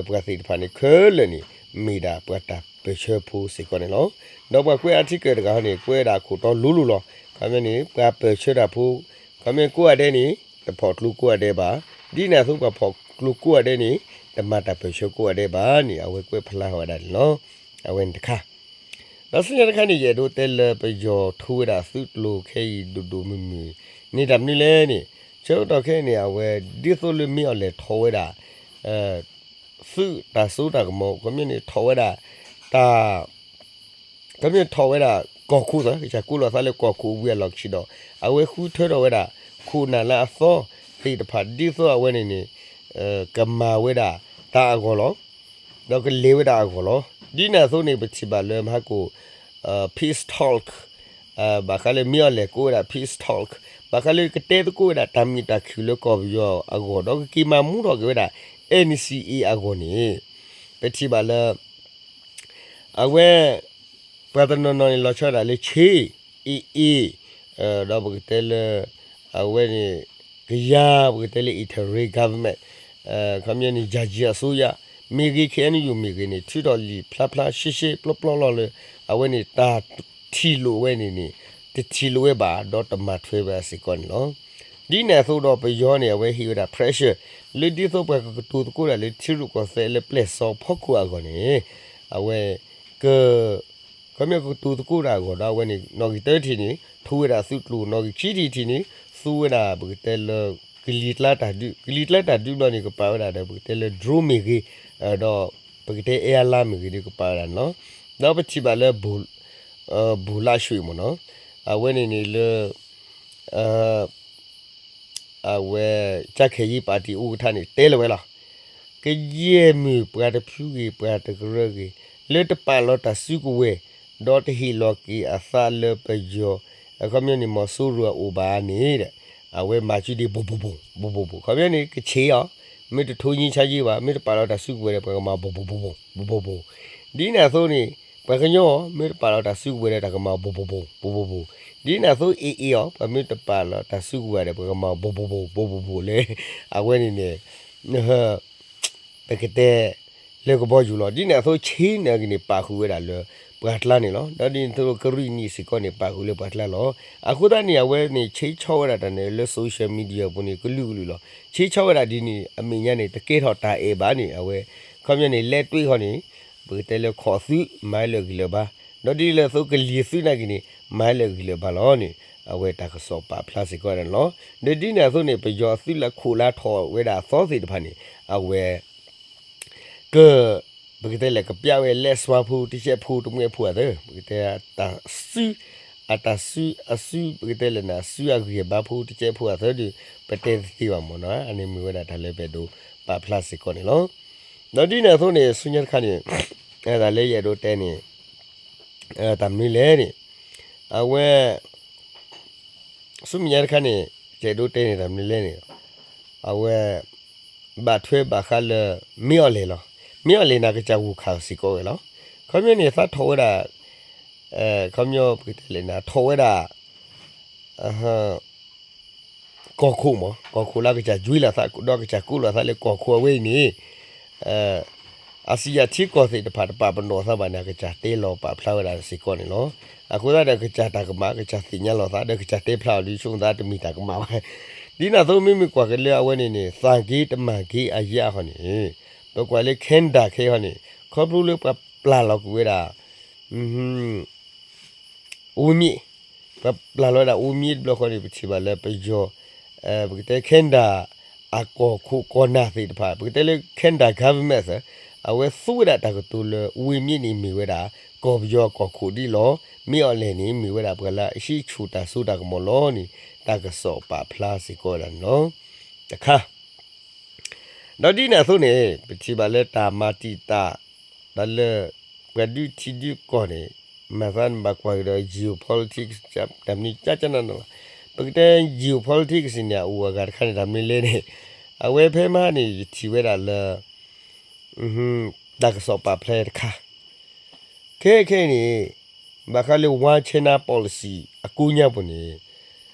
ပှၤသ့ၣ်တဖၣ်န့ၣ် ခဲလၢာ်န့ၣ် မ့ၢ်ဒၣ်ပှၤတၢ်ပၢၢ်ဆၢဖိစ့ၢ်ကီးန့ၣ်လီၤ. ဒီးပှၤကွဲးအထံကၢၢ်တဂၤဟီန့ၣ် ကွဲးဒၣ်အခိၣ်တီလိၤလိၤလီၤ. ခီမ့ၢ်န့ၣ် ပှၤပၢၢ်ဆၢတၢ်ဖိ ခီမ့ၢ်ကိးဂၤဒဲးန့ၣ် တဖီၣ်ကျိကိးဂၤဒဲးဘၣ်. ဒ်န့ၣ်အသိးပှၤဖီၣ်ကျိကိးဂၤဒဲးန့ၣ် တမၤတၢ်ပၢၢ်ဆၢကိးဂၤဒဲးဘၣ်န့ၣ် အဝဲကွဲးဖျါဝဲဒၣ်န့ၣ်လီၤ. အဝဲန့ၣ်တခါ ဒီးဆူညါတခါန့ၣ် ယအဲၣ်ဒိးတဲလၢပယီၤထိဝဲဒၣ်သုးကျိၤခဲအံၤဒိၣ်ဒိၣ်မုၢ်မုၢ် န့ၢ်တၢ်မနုၤလဲၣ်န့ၣ် ဆၢကတီၢ်ခဲအံၤန့ၣ် အဝဲဒ်သိးလၢမ့ၢ်အီၤလဲၣ်ထီၣ်ဝဲဒၣ် သုးတၢ်စိတၢ်ကမီၤ ခီမ့ၢ်န့ၣ်ထီၣ်ဝဲဒၣ် တၢ် ခီမ့ၢ်ထီၣ်ဝဲဒၣ်ကီၢ်ခိၣ်သၢ ကစၢ်ကိးလီၤသးလၢကီၢ်ခိၣ်ဝံၤအလီၢ်ခံဒီး အဝဲဃုထၢထီၣ်ဝဲဒၣ် ခိၣ်နၢ်လၢအသီသ့ၣ်တဖၣ် ဒ်သိးအဝဲန့ၣ်န့ၣ် ကမၤဝဲဒၣ်တၢ်အဂီၢ်လီၤ. ဒီးကလဲၤဝဲဒၣ်အဂီၢ်လီၤ. ဒ်န့ၣ်အသိးန့ၣ် ပထံၣ်ဘၣ်လၢမဟါကိၣ် peace talk ဘၣ်ဃးလၢမ့ၢ်အီၤလဲၣ်ကိးဝဲဒၣ် peace talk ဘၣ်ဃးလၢကတဲသကိးဝဲဒၣ်တၢ်မုာ်တၢ်ခုၣ်လၢကီၢ်ပယီၤအဂီၢ် ဒီးကက့ၤမၤမူထီၣ်က့ၤဝဲဒၣ် N C A အဂီၢ်န့ၣ် ပထံၣ်ဘၣ်လၢ အဝဲ ပှၤတနီၤနီၤန့ၣ် လီၤဆီဒၣ်တၢ်လၢ ချ့ AA ဒီးပကတဲလၢ အဝဲန့ၣ် ကယၤ ပကတဲလၢ interim government ခီမ့ၢ်န့ၣ် ယာယီအစိုးရ မ့ၢ်ဂ့ၤ K N U မ့ၢ်ဂ့ၤန့ၣ် ထုးထီၣ်လံာ်ဖျါဖျါရှဲရှဲပျီပျီလီၤလၢ အဝဲန့ၣ်တၢ်ထံၣ်လိာ်ဝဲန့ၣ်န့ၣ် တထံၣ်လိာ်ဝဲဘၣ် ဒီးတမၤထွဲဘၣ်စ့ၢ်ကီးန့ၣ်လီၤ. ဒ်န့ၣ်အသိးဒီးပယီၤန့ၣ် အဝဲဟ့ၣ်ဝဲဒၣ် pressure လၢဒ်သိးပှၤကကတိၤသကိးတၢ်လၢထံရူၢ်ကီၢ်သဲးလၢပျဲၢ်စီၤဖီခိၣ်အဂီၢ်န့ၣ် အဝဲ က ခီမ့ၢ်ကကတိၤသကိးတၢ်အဂီၢ်ဒီးအဝဲန့ၣ် နီၣ်ဂံၢ်တၢထံၣ်န့ၣ် ထိဝဲဒၣ်သုးကျိၤ နီၣ်ဂံၢ်ခံထံၣ်ထံၣ်န့ၣ် သူဝဲဒၣ်ပကတဲလၢ ကလံၤကျါတၢ်ဒုး ကလံၤကျါတၢ်ဒုးဘျီန့ၣ် ကပာ်ဝဲဒၣ်ဒီးပကတဲလၢ drone မ့ၢ်ဂ့ၤ ဒီးပကတဲ air လါမ့ၢ်ဂ့ၤဒီးကပာ်ဝဲဒၣ်န့ၣ်လီၤ. ဒီးပထံၣ်ဘၣ်လၢ ဘူၣ်လၣ်ဆှံမ့ၢ်နီၤ အဝဲန့ၣ်န့ၣ်လၢ အဝဲ ကၠၢခဲၣ်ယံၤပၣ်တံၣ်အူကထါန့ၣ် တဲလီၤဝဲလီၤ. ကယဲၢ်မုၢ်ပှၤတဖုဂ့ၤ ပှၤတကရၢဂ့ၤ လၢတပာ်လီၤတၢ်စုကဝဲၤ ဒီးတဟ့ၣ်လီၤက့ၤအသးလၢပယီၤ အခီပညီန့ၣ် မီၤစိရိၤအအိၣ်ဘၣ်န့ၣ် အဝဲမၤစုဒံး ဘူးဘူးဘူး ဘူးဘူးဘူး ခီပညီန့ၣ် ကဆ့းအီၤ မ့ၢ်တထိညံဆါယ့ဘၣ်, မ့ၢ်တပာ်လီၤတၢ်စုကဝဲၤဒီး ပှၤကမၤဘိးဘိးဘိးဘိး, ဘိးဘိးဘိး. ဒ်န့ၣ်အသိးန့ၣ် ပှၤကညီ မ့ၢ်တပာ်လီၤတၢ်စုကဝဲၤဒီး တၢ်ကမၤဘိးဘိးဘိး, ဘိးဘိးဘိး. ဒ်န့ၣ်အသိး AA အီၤ ပှၤမ့ၢ်တပာ်လီၤတၢ်စုကဝဲၤဒီး ပှၤကမၤဘိးဘိးဘိး, ဘိးဘိးဘိးလၢ အဝဲန့ၣ်န့ၣ် ပကတဲ လၢကဘီယူၤလီၤ. ဒ်န့ၣ်အသိး ဆ့ၣ်နီၤက့ၤန့ၣ် ပာ်ဃုာ်ဝဲဒၣ်လၢပှၤကျါန့ၣ်လီၤ. ဒီးဒ်န့ၣ်အသိး ကရံၣ်နံၣ်စ့ၢ်ကီးန့ၣ် ပာ်ဃုာ်လၢပှၤကျါလီၤ. အဃိသတးန့ၣ် အဝဲန့ၣ် ဆ့ၣ်ဆီၣ်ဝဲဒၣ်တၢ်န့ၣ် လၢ social media ပူၤန့ၣ် ကလုာ်ကလုာ်လီၤ. ဆ့ၣ်ဆီၣ်ဝဲဒၣ်ဒ်န့ၣ် အမဲာ်ညါန့ၣ် တကဲထီၣ်တၢ်အဲၣ်ဘၣ်န့ၣ် အဝဲ ခီပညီန့ၣ် လဲၤတွ့ၣ်ဃီန့ၣ် ပကတဲလၢခိးသု မၤလၢာ်ဂံၢ်လၢာ်ဘါ, ဒီးဒ်လၢအသိးကလံၤသုနာ်က့ၤန့ၣ် မၤလၢာ်ဂံၢ်လၢာ်ဘါလီၤန့ၣ် အဝဲတၢ်ကစီၣ်ပာ်ဖျါစ့ၢ်ကီးဝဲဒၣ်န့ၣ်လီၤ. ဒီးဒ်န့ၣ်အသိးန့ၣ် ပယီၤအသုးလၢခိးလၢထီၣ်ဝဲဒၣ်အသီသ့ၣ်တဖၣ်န့ၣ် အဝဲ က ပကတဲလဲၣ် ကပျးဝဲလဲးစွါဖိတကဲးဖိတမှဲးဖိအသၢ, ပကတဲတၢ်စု အတၢ်စု အစု ပကတဲလဲၣ်န့ၣ် အစုအဂံၢ်အဘါဖိတကဲးဖိအသၢဒီး ပတဲတသ့ဘၣ်မ့ၢ်နီၤ. အန့ၣ်မ့ၢ်ဝဲဒၣ်တၢ်လၢပအဲၣ်ဒိးပာ်ဖျါစ့ၢ်ကီးန့ၣ်လီၤ. ဒီးဒ်န့ၣ်အသိးန့ၣ် ဆူညါတခါန့ၣ် တၢ်လၢယအဲၣ်ဒိးတဲန့ၣ် တၢ်မနုၤလဲၣ်န့ၣ် အဝဲ ဆူမဲာ်ညါတခါန့ၣ် ယအဲၣ်ဒိးတဲန့ၣ်တၢ်မနုၤလဲၣ်န့ၣ် အဝဲ ဘၣ်ထွဲဘၣ်ဃးလၢ မ့ၢ်အီၤလဲၣ်လီၤ. မ့ၢ်အီၤလဲၣ်န့ၣ် ကစၢ်ဂိၢ်ခးစ့ၢ်ကီးဝဲလီၤ. ခီပညီန့ၣ် သးထီၣ်ဝဲဒၣ် ခီပညီပကတဲလဲၣ်န့ၣ် ထီၣ်ဝဲဒၣ် ကီၢ်ခိၣ်မး ကီၢ်ခိၣ်လၢကစၢ်ကွံလီၤသး ဒီးကစၢ်ကိးလီၤသးလၢကီၢ်ခိၣ်အဝဲအံၤန့ၣ် အစံးယၤထံကီၢ်သ့ၣ်တဖၣ်တပာ်ပနီၣ်သးဘၣ်န့ၣ် အကစၢ်တဲလီၤပာ်ဖျါဝဲဒၣ်စ့ၢ်ကီးန့ၣ်လီၤ. အဃိသတးဒီးကစၢ်တၢ်ကမၣ် ကစၢ်သ့ၣ်ညါလီၤသး ဒီးကစၢ်တဲဖျါအီၤဒ်ဆိသးတမ့ၢ်တၢ်ကမၣ်ဘၣ်. ဒ်န့ၣ်အသိးမ့မ့ၢ်ကွၢ်က့ၤလၢအဝဲန့ၣ်န့ၣ် သၣ်က့တမၣ်က့အယါဃီန့ၣ် ပကွၢ်လၢ Canada ခဲအံၤန့ၣ် ခီဖျိလၢပှၤပျၢ်လီၤကွံာ်ဝဲဒၣ် ဝ့ၢ်မ့ၣ် ပှၤပျၢ်လီၤဝဲဒၣ်ဝ့ၢ်မ့ၣ်တဘျီဃီန့ၣ် ပထံၣ်ဘၣ်လၢပယီၤ ပကတဲ Canada အကီၢ်ခိၣ်ကီၢ်နၢ်သ့ၣ်တဖၣ် ပကတဲလၢ Canada government အဝဲသူဝဲဒၣ်တၢ်ကတိၤလၢ ဝ့ၢ်မ့ၣ်န့ၣ်မ့ၢ်ဝဲဒၣ် ကီၢ်ပယီၤကီၢ်ခိၣ်ဒ်လီၤ. မ့ၢ်အီၤလဲၣ်န့ၣ် မ့ၢ်ဝဲဒၣ်ပှၤလၢအဟံးဆူၣ်တၢ်စိတၢ်ကမီၤလီၤန့ၣ် တၢ်ကစီၣ်ပာ်ဖျါစ့ၢ်ကီးဝဲဒၣ်န့ၣ်လီၤ. တခါ ဒီးဒ်န့ၣ်အသိးန့ၣ် ပထံၣ်ဘၣ်လၢတၢ်မၤတံာ်တာ် တၢ်လၢ ပှၤဒုးထံဒုးကီၢ်န့ၣ် မၤသးနဘၣ်ကွၢ်ကဒီး geopolitics တၢ်မနုၤကကနၣ်နီၤလီၤ. ပကတဲ geopolitics န့ၣ် အအိၣ်အဂၤတခါန့ၣ် တၢ်မနုၤလဲၣ်န့ၣ် အဝဲဖဲမဟါန့ၣ် ယထံၣ်ဝဲဒၣ်လၢ တၢ်ကစီၣ်ပာ်ဖျါတခါ ခဲခဲအံၤန့ၣ် ဘၣ်ဃးလၢ One China Policy အကိးညါပူၤန့ၣ်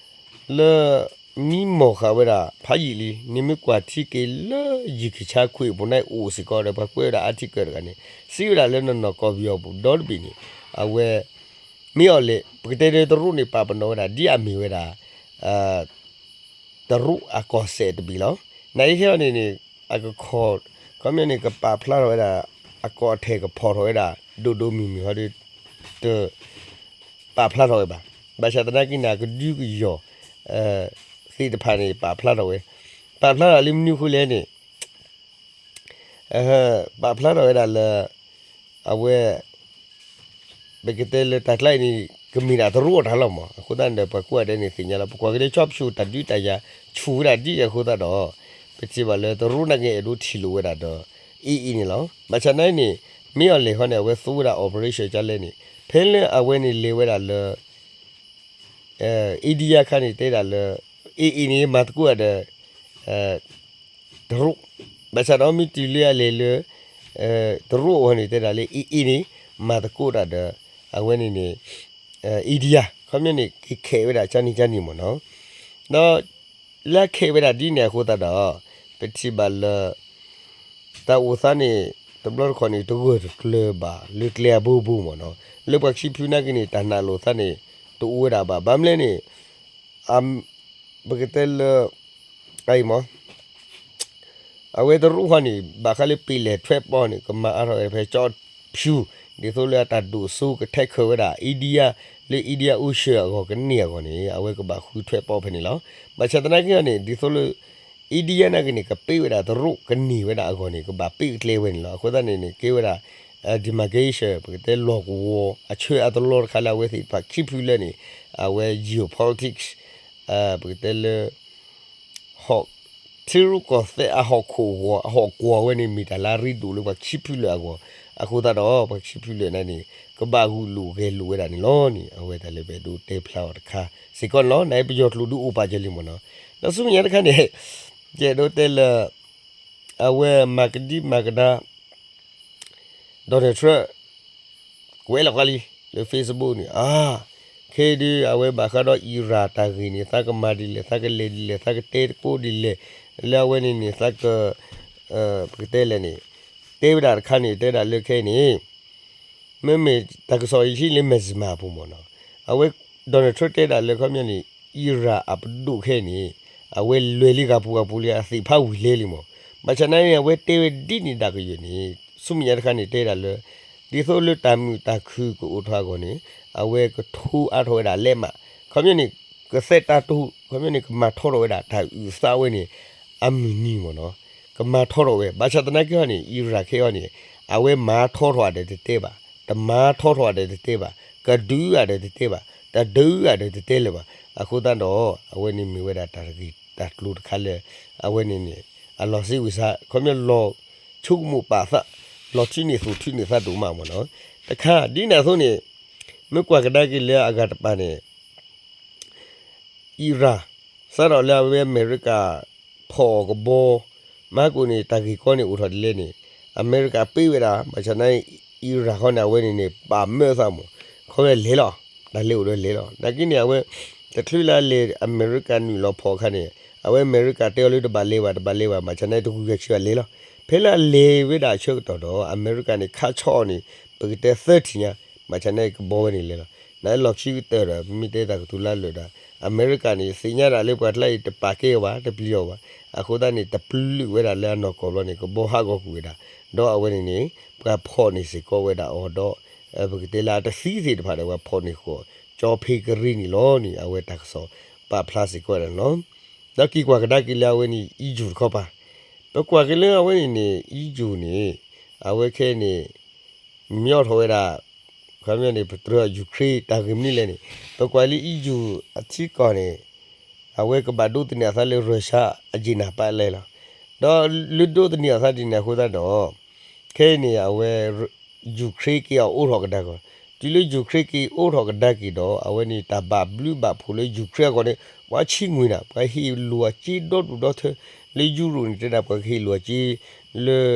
လၢ မံမီၢ်ဃာ်ဝဲဒၣ်ဖးယံာ်လံ နမ့ၢ်ကွၢ်ထံက့ၤလၢယံာ်ကဆါခွံအပူၤန့ၣ်အိၣ်စ့ၢ်ကီးဒီး ပှၤကွဲးဝဲဒၣ် article တဂၤန့ၣ် စံးဝဲဒၣ်လၢနီၢ်နီၢ်ကီၢ်ပယီၤပူၤဒီတဘ့ၣ်န့ၣ် အဝဲ မ့ၢ်အီၤလဲၣ် ပကတဲဒ်တရူးန့ၣ် ပာ်ပနီၣ်ဝဲဒၣ် ဒ်အမ့ၢ်ဝဲဒၣ် တရူးအကီၢ်စဲၣ်တဘ့ၣ်လီၤ. နာ်က့ခဲအံၤန့ၣ်န့ၣ် အကခီၣ် ခီပညီန့ၣ် ကပာ်ဖျါထီၣ်ဝဲဒၣ် အကီၢ်ထဲကဖီၣ်ထီၣ်ဝဲဒၣ် ဒိၣ်ဒိၣ်မုၢ်မုၢ်ဟီဒီး တ ပာ်ဖျါထီၣ်ဝဲဘၣ်. ဘၣ်ဆၣ်သနာ်က့န့ၣ် အကဒုကယီၢ် သ့ၣ်တဖၣ်န့ၣ် ပာ်ဖျါထီၣ်ဝဲ ပာ်ဖျါထီၣ်လၢမနုၤအဃိလဲၣ်န့ၣ် ပာ်ဖျါထီၣ်ဝဲဒၣ်လၢ အဝဲ ပကတဲလၢတၢ်ကျါအံၤန့ၣ် ကမ့ၢ်ဒၣ်တရူးအတၢ်လီၤမး. အဃိသတးန့ၣ်ဒီး ပှၤကိးဂၤဒဲးန့ၣ်သ့ၣ်ညါလီၤ. ပကွၢ်က့ၤလၢ ကၠီဖၠူၣ်တၢ်ဒုးတၢ်ယၤ ဆူၣ်ဝဲဒၣ်ဒ်အဃိသတးဒီး ပထံၣ်ဘၣ်လၢတရူးနာ်က့ အဲၣ်ဒိးထံၣ်လိာ်ဝဲဒၣ်ဒီး AA န့ၣ်လီၤ. ဘၣ်ဆၣ်နာ်က့န့ၣ် မ့ၢ်အီၤလဲၣ်ဃီန့ၣ် အဝဲသူဝဲဒၣ် operation ကလဲၣ်န့ၣ် ဖဲလၢအဝဲန့ၣ်လဲၤဝဲဒၣ်လၢ India ခါန့ၣ် တဲဒၣ်လၢ AA န့ၣ် မၤသကိးဒီး တရူး ဘၣ်ဆၣ်ဒီးမ့ၢ်တုၤလၢအလဲၤလၢ တရူးအဂီၢ်န့ၣ် တဲဒၣ်လၢ AA န့ၣ် မၤသကိးတၢ်ဒီး အဝဲန့ၣ်န့ၣ် India ခီပညီန့ၣ် ကခဲးဝဲဒၣ်ကၠါနံၣ်ကၠါနံၣ်မ့ၢ်နီၤ. ဒီး လၢအခဲးဝဲဒၣ်ဒ်န့ၣ်အဃိသတးဒီး ပထံၣ်ဘၣ်လၢ တၢ်အိၣ်သးန့ၣ် တဘျီတခီၣ်န့ၣ် တဂၢၢ်တကျၢၤဘၣ် လၢကျဲအဘိဘိမ့ၢ်နီၤ. လၢပှၤခံဖုနာ်က့န့ၣ် တၢ်နာ်လိာ်သးန့ၣ် တအိၣ်ဝဲဒၣ်ဘၣ်. ဘၣ်မနုၤလဲၣ်န့ၣ် ပကတဲလၢ အံၤမး အဝဲတရူးဃီန့ၣ် ဘၣ်ဃးလၢပ့ၤလဲၣ်ထွဲပီန့ၣ် ကမၤအါထီၣ်ဝဲဖဲကၠီဖၠူၣ် ဒ်သိးလၢအတၢ်ဒိၣ်စိကထဲးခၢးဝဲဒၣ် India လၢ India Ocean အဂီၢ်ကန့ၢ်အဂီၢ်န့ၣ် အဝဲကဘၣ်ဃုထွဲပီဖဲန့ၣ်လီၤ. ဘၣ်ဆၣ်သနာ်က့န့ၣ် ဒ်သိးလၢ India နာ်က့န့ၣ် ကပ့းဝဲဒၣ်တရူးကန့ၢ်ဝဲဒၣ်အဂီၢ်န့ၣ် ကဘၣ်ပ့းကျဲဝဲန့ၣ်လီၤ. အဃိသတးန့ၣ်န့ၣ် ကဲဝဲဒၣ် demarcation ပကတဲလီၢ်ကဝီၤ အဆၢအတလီတခါလၢအဝဲသ့ၣ်တဖၣ်ခံဖုလၢာ်န့ၣ် အဝဲ geopolitics ပကတဲလၢ ဟီၣ် ထံရူၢ်ကီၢ်သဲးအဟီၣ်ခိၣ်အဂီၢ် အဟီၣ်ကွီၢ်ဝဲန့ၣ် မ့ၢ်တၢ်လၢအရ့ဒိၣ်လၢပှၤခံဖုလၢာ်အဂီၢ် အဃိသတးဒီး ပှၤခံဖုလၢာ်န့ၣ်န့ၣ် ကဘၣ်ဂုာ်လိာ်ဂဲၤလိာ်ဝဲဒၣ်န့ၣ်လီၤန့ၣ် အဝဲတၢ်လၢပအဲၣ်ဒိးတဲဖျါအီၤတခါစ့ၢ်ကီးန့ၣ်လီၤ. နပယီၤကျိာ်ဒုးအိၣ်ပာ်စၢၤလံမ့ၢ်နီၤ. ဒီးဆူမဲာ်ညါတခါန့ၣ် ယအဲၣ်ဒိးတဲလၢ အဝဲမၤကဒံမၤကဒါ Donald Trump ကွဲးလီၤဃီလံ လၢ Facebook န့ၣ် အါ, ခဲအံၤဒုး အဝဲဘၣ်ဃးဒီး Iran တၢ်ဂ့ၢ်န့ၣ် သးကမၤဒ်လဲၣ် သးကလဲၤဒ်လဲၣ် သးကတဲတကိးဒ်လဲၣ် လၢအဝဲန့ၣ်န့ၣ် သးက ပကတဲလဲၣ်န့ၣ် တဲဝဲဒၣ်တခါန့ၣ် တဲဒၣ်လၢခဲအံၤန့ၣ် မ့မ့ၢ်တၢ်ကစီၣ်ယဟံၣ်လၢ Myanmar အပူၤမ့ၢ်နီၤ, အဝဲ Donald Trump တဲဒၣ်လၢခီပညီန့ၣ် Iran အပဒိၣ်ခဲအံၤန့ၣ် အဝဲလဲၤလံဂၤပူၤဂၤပူၤလံ အသ့ၣ်ဖးဝံၤလဲၤလံမ့ၢ်, ဘၣ်ဆၣ်နာ်န့ၣ် အဝဲတဲဝဲဒ်န့ၣ်ဒၣ်ကယဲၢ်န့ၣ် ဆူမဲာ်ညါတခါန့ၣ် တဲဒၣ်လၢ ဒ်သိးလၢတၢ်မုာ်တၢ်ခုၣ်ကအိၣ်ထီၣ်အဂီၢ်န့ၣ် အဝဲကထိအါထီၣ်ဝဲဒၣ်လဲးမး, ခီပညီန့ၣ် ကသဲးတၢ်တိာ် ခီပညီန့ၣ် ကမၤထီထီၣ်ဝဲဒၣ်တၢ်အုၣ်သးဝဲန့ၣ် အမုၢ်နံၤမ့ၢ်နီၤ, ကမၤထီထီၣ်ဝဲ ဘၣ်ဆၣ်သနာ်က့ဟီန့ၣ် Iran ခဲအံၤန့ၣ် အဝဲမၤထီထီၣ်အဒၢးတတဲဘၣ်, တမၤထီထီၣ်အဒၢးတတဲဘၣ်, ကဒုးအဒၢးတတဲဘၣ်, တဒုးအဒၢးတတဲလၢၤဘၣ်, အဃိသတးဒီး အဝဲန့ၣ်မ့ၢ်ဝဲဒၣ်တၢ်တဂ့ၤတၢ်ကျိၤတခါလၢ အဝဲန့ၣ်န့ၣ် အလီၤစ့ဝံၤစါ ခီပညီလီၤဆိကမိၣ်ပာ်သး လီၤထံၣ်န့ၢ်သူၣ်ထံၣ်န့ၢ်သးဒိၣ်မးမ့ၢ်နီၤ, တခါ ဒ်န့ၣ်အသိးန့ၣ် မ့ၢ်ကွၢ်ကဒါက့ၤလၢအဂၤတပၤန့ၣ် Iran စးထီၣ်လၢအဝဲအမဲရကၤ ဖီၣ်အီၤကဘီ မၤကိၣ်န့ၣ် တၢ်ဂ့ၢ်ကီန့ၣ်အိၣ်ထီၣ်ဒ်လဲၣ်န့ၣ် အမဲရကၤပ့ၢ်ဝဲဒၣ် ဘၣ်ဆၣ်နာ် Iran ဃီန့ၣ် အဝဲန့ၣ်န့ၣ် ပာ်မၢအသးမ့ၢ် ခီဝဲလဲၤလီၤ, တၢ်လဲၤအိၣ်ဒီးလဲၤလီၤ, နာ်က့န့ၣ် အဝဲ တချုးလၢအလဲၤအမဲရကၤနုာ်လီၤဖီၣ်အခါန့ၣ် အဝဲအမဲရကၤတဲအီၤလၢတဘၣ်လဲၤဘၣ် တဘၣ်လဲၤဘၣ် ဘၣ်ဆၣ်နာ် တဂုၤဂၤခံဂၤလဲၤလီၤ, ဖဲလၢအလဲၤဝဲဒၣ်အဆၢကတီၢ်ဒီး အမဲရကၤန့ၣ် ခးဆီၣ်အီၤန့ၣ် ပကတဲသၢထံၣ်ညါ ဘၣ်ဆၣ်နာ်ကဘီဝဲန့ၣ်လဲၤလီၤ, နာ်လီၢ်ခံကတၢၢ်ဒီး ပမ့ၢ်တဲတၢ်ကတိၤလၢလၢာ်ဒီး အမဲရကၤန့ၣ် သ့ၣ်ညါဒၣ်လၢပှၤကျါအံၤတပာ်ကဲအီၤဘၣ် တပျံၤအီၤဘၣ်, အဃိသတးန့ၣ် တပျုးဝဲဒၣ်လၢအနီၢ်ကီၢ်ဘျီန့ၣ် ကဘီဟးဂီၤကွံာ်ဝဲဒၣ်, ဒီးအဝဲန့ၣ်န့ၣ် ပှၤဖီၣ်န့ၢ်စ့ၢ်ကီးဝဲဒၣ်အီၤဒီး ပကတဲလၢအတသံသ့ၣ်တဖၣ်ဒီး ပှၤဖီၣ်န့ၢ်ဃီၤ ကၠီဖ့ကရံန့ၣ်လီၤန့ၣ် အဝဲတၢ်ကစီၣ်ပာ်ဖျါစ့ၢ်ကီးဝဲဒၣ်န့ၣ်လီၤ, ဒီးက့ၤကွၢ်ကဒါက့ၤလၢအဝဲန့ၣ် EU တခီပၤ, ပကွၢ်က့ၤလၢအဝဲန့ၣ်န့ၣ် EU န့ၣ် အဝဲခဲအံၤန့ၣ် မ့ၢ်ထီၣ်ဝဲဒၣ် ခီပညီန့ၣ် ပတြၢၤ Ukraine တၢ်ဂ့ၢ်မနုၤလဲၣ်န့ၣ် ပကွၢ်လၢ EU အထံကီၢ်န့ၣ် အဝဲကဘၣ်ဒိးသန့ၤအသးလၢ Russia အယံာ်နၢ်ပၢၢ်လဲၣ်လီၤ, ဒီးလၢဒိးသန့ၤအသးဒ်န့ၣ်အဃိသတးဒီး ခဲအံၤန့ၣ် အဝဲ Ukraine က့ၤအီၤအိးထီၣ်ကဒါက့ၤ, တုၤလၢ Ukraine က့ၤအိးထီၣ်ကဒါက့ၤဒီး အဝဲန့ၣ်တၢ်ဘၣ်ဘျုးဘၣ်ဖှိၣ်လၢ Ukraine အဂီၢ်န့ၣ် ပှၤဆံးငွေနၤ ပှၤဟ့ၣ်လိာ်အစ့ဒီဒူၣ်ဒီထၢ လၢ Europe န့ၣ် တဲဒၣ်ပှၤကဟ့ၣ်လိာ်အစ့လၢ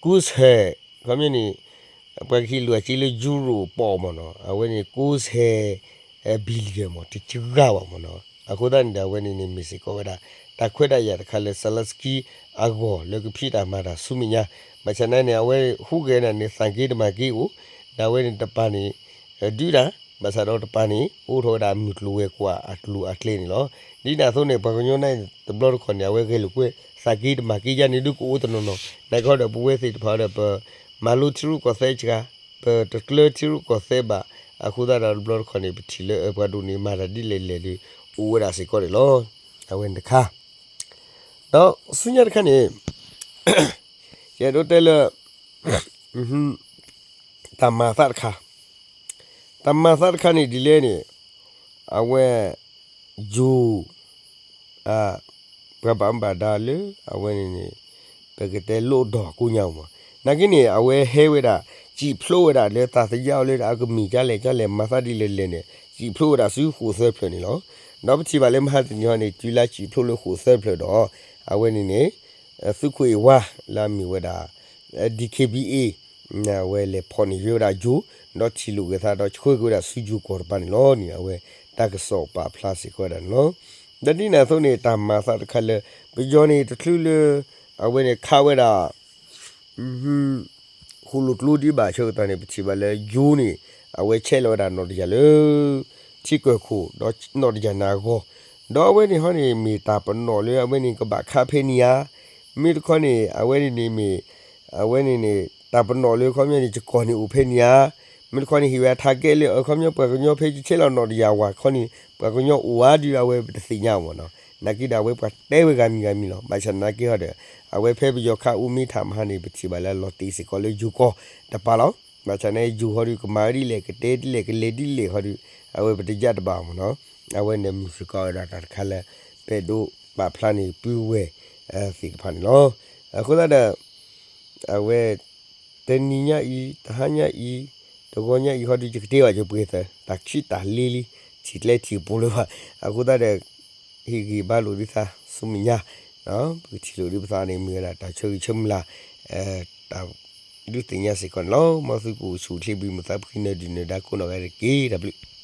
ကိးဆဲး ခီပညီန့ၣ် ပှၤကဟ့ၣ်လိာ်အစ့လၢ Euro ပီၣ်မ့ၢ်နီၤ အဝဲန့ၣ် ကိးဆဲး billion မ့ၢ် တကဂၤဘၣ်မ့ၢ်နီၤ အဃိသတးန့ၣ်ဒီး အဝဲန့ၣ်န့ၣ် မ့ၢ်စ့ၢ်ကီးဝဲဒၣ် တၢ်ခွဲးတၢ်ယာ်တခါလၢ Zelenskyy အဂီၢ်လၢကဖံးတၢ်မၤတၢ်ဆူမဲာ်ညါ ဘၣ်ဆၣ်နာ်န့ၣ် အဝဲဟူးဂဲၤန့ၣ်န့ၣ် သးက့တမၤက့အိၣ် ဒီးအဝဲန့ၣ်တပၤန့ၣ် ဒုးတၢ် ဘၣ်ဆၣ်ဒီးတပၤန့ၣ် အိးထီၣ်ဝဲဒၣ်မုၢ်ကျိၤဝဲၤကွာ်အကျိၤအကျဲန့ၣ်လီၤ. ဒ်န့ၣ်အသိးန့ၣ် ပှၤကညီန့ၣ် တဘျီတခီၣ်န့ၣ် အဝဲဂဲၤလိာ်ကွဲ သးက့တမၤက့ယါန့ၣ်ဒုးကအိၣ်တနီၤနီၤ နာ်က့ဒီးပဝဲသ့ၣ်တဖၣ်ဒီး ပမၤလိထံရူၢ်ကီၢ်သဲးစှၤ ပတကျၢထံရူၢ်ကီၢ်သဲးဘၣ် အဃိသတးဒီးတဘျီတခီၣ်န့ၣ် ပထံၣ်လၢပှၤဒိၣ်န့ၣ် မၤတၢ်ဒ်လဲၣ်လဲၣ်ဒီး အိၣ်ဝဲဒၣ်စ့ၢ်ကီးန့ၣ်လီၤ. အဝဲန့ၣ်တခါ ဒီးဆူညါတခါန့ၣ် ယအဲၣ်ဒိးတဲလၢ တၢ်မၤသးတခါ တၢ်မၤသးတခါန့ၣ်ဒ်လဲၣ်န့ၣ် အဝဲ ယိၤ ပှၤဘၣ်မူဘၣ်ဒါလၢ အဝဲန့ၣ်န့ၣ် ပကတဲလိၣ်ဒီၢ်ကိညါမး နာ်က့န့ၣ် အဝဲဟဲဝဲဒၣ် စံးဖျိးဝဲဒၣ်လၢတၢ်သ့ၣ်ညါအီၤလၢအကမ့ၢ်ကလဲၣ်ကလဲၣ် မၤသးဒ်လဲၣ်လဲၣ်န့ၣ် စံးဖျိးဝဲဒၣ်ဆူဃိာ်သၢဖျၢၣ်န့ၣ်လီၤ. ဒီးပထံၣ်ဘၣ်လၢမဟါတနံၤဟီန့ၣ် တုၤလၢစံးဖျိးလၢဃိာ်သၢဖျၢၣ်ဒီး အဝဲန့ၣ်န့ၣ် သုးခိၣ်အ့ၣ်ဝါ လၢအမ့ၢ်ဝဲဒၣ် DKBA အဝဲလဲၤဖီၣ်န့ၢ်ယိၤဝဲဒၣ်ယိၤ ဒီးထံၣ်လိာ်က့ၤသးဒီးဆှၢက့ၤဝဲဒၣ်ဆူယိၤကီၢ်တပၤန့ၣ်လီၤန့ၣ် အဝဲတၢ်ကစီၣ်ပာ်ဖျါစ့ၢ်ကီးဝဲဒၣ်န့ၣ်လီၤ. ဒီးဒ်န့ၣ်အသိးန့ၣ် တၢ်မၤသးတခါလၢ ပယီၤန့ၣ်တချုးလၢ အဝဲန့ၣ်ခးဝဲဒၣ် ဃိၣ်လိာ်ကျိဒံးဘၣ်ဆၢကတီၢ်န့ၣ် ပထံၣ်ဘၣ်လၢယိၤန့ၣ် အဝဲဆဲးလီၤဝဲဒၣ်နီၣ်တယၢ်လၢ ထံကၢၢ်ခိၣ် ဒီးနီၣ်တယၢ်န့ၣ်အဂီၢ် ဒီးအဝဲန့ၣ်ဟီန့ၣ် မ့ၢ်တၢ်ပနီၣ်လၢအဝဲန့ၣ်ကဘၣ်ခးဖဲန့ၣ်ဧါ, မ့ၢ်တခီန့ၣ် အဝဲန့ၣ်န့ၣ်မ့ၢ် အဝဲန့ၣ်န့ၣ် တၢ်ပနီၣ်လၢအခီပညီန့ၣ် ယကီၢ်န့ၣ်အိၣ်ဖဲန့ၣ်ဧါ, မ့ၢ်တခီန့ၣ် ဟ့ၣ်ဝဲအ target လၢအခီပညီ ပှၤကညီဖဲယဆဲးလီၤနီၣ်တယၢ်ဝၤခီန့ၣ် ပှၤကညီအိၣ်ဧါဒုး အဝဲပတသ့ၣ်ညါမ့ၢ်နီၤ, နာ်က့ဒီးအဝဲပှၤတဲဝဲဂၤမံၤဂၤမံၤလီၤ. ဘၣ်ဆၣ်နာ်က့ဟီဒီး အဝဲဖဲပယီၤခးအိၣ်မ့ၢ်ထးမဟါန့ၣ် ပထံၣ်ဘၣ်လၢလီၤတံၢ်စ့ၢ်ကီးလၢယိၤကီၢ်တပၤလီၤ. ဘၣ်ဆၣ်န့ၣ် ယိၤဟီဒုး ကမၤဝဲဒ်လဲၣ် ကတဲဒ်လဲၣ် ကလဲၤဒ်လဲၣ်ဟီဒုး အဝဲပတယၢ်တဘၣ်မ့ၢ်နီၤ, အဝဲန့ၣ်မ့ၢ်စ့ၢ်ကီးဝဲဒၣ်တၢ်တခါလၢ ပအဲၣ်ဒိးပာ်ဖျါန့ၣ် ပုၢ်ဝဲၢ်သ့ၣ်တဖၣ်န့ၣ်လီၤ. အဃိသတးဒီး အဝဲ တနံၤညါအံၤ တဟါညါအံၤ တဂီၤညါအံၤဟီဒုး ယကတဲဘၣ်ယပှဲၤသၢ တၢ်ခံးတၢ်လ့လံ ထံၣ်ကျဲထံၣ်ပူၤလၢၤဘၣ်. အဃိသတးဒီး ဟ့ၣ်ဂံၢ်ဘါလိာ်သုသး ဆူမဲာ်ညါ ပကထံၣ်လိာ်ဒ်ပသးန့ၣ် မ့ၢ်ဝဲဒၣ်တၢ်ဆၢဂ့ၤဆၢမုၢ်လၢ် တၢ်ဒုးသ့ၣ်ညါစ့ၢ်ကီးန့ၣ်လီၤ. မ်သုကအိၣ်ဆူၣ်အိၣ်ချ့ ဘၣ်မုာ်သးဖှံ နၢၤဒုၣ်နၢၤဒါ ကိးနီၢ်ဂၤတက့ၢ်. တၢ်ဘျုး